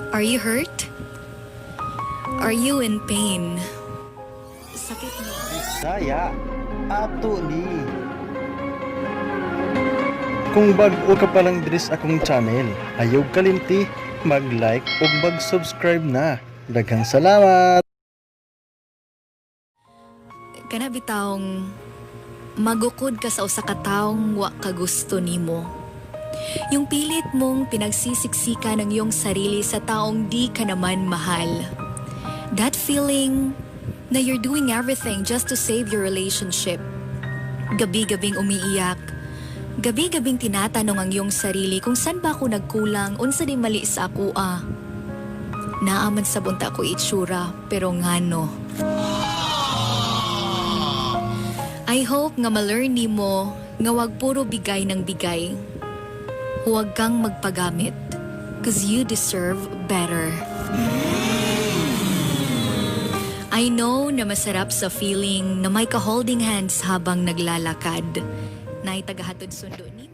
Are you hurt? Are you in pain? Sakit mo. Bisaya, ato ni. Kung bag-o ka pa lang diri sa akong channel, ayaw kalimti mag-like ug mag-subscribe na. Daghang salamat! Kana bitawng magukod ka sa usa ka taong wa ka gusto nimo. Yung pilit mong pinagsisiksikan ng iyong sarili sa taong di ka naman mahal. That feeling na you're doing everything just to save your relationship. Gabi-gabing umiiyak. Gabi-gabing tinatanong ang iyong sarili kung saan ba ako nagkulang, unsa di mali sa ako ah. Naa man sab unta ko itsura, pero ngano. I hope nga ma-learn nimo nga wag puro bigay ng bigay. Huwag kang magpagamit 'cause you deserve better. I know na masarap sa feeling na may ka-holding hands habang naglalakad. Naay tagahatod sundo ni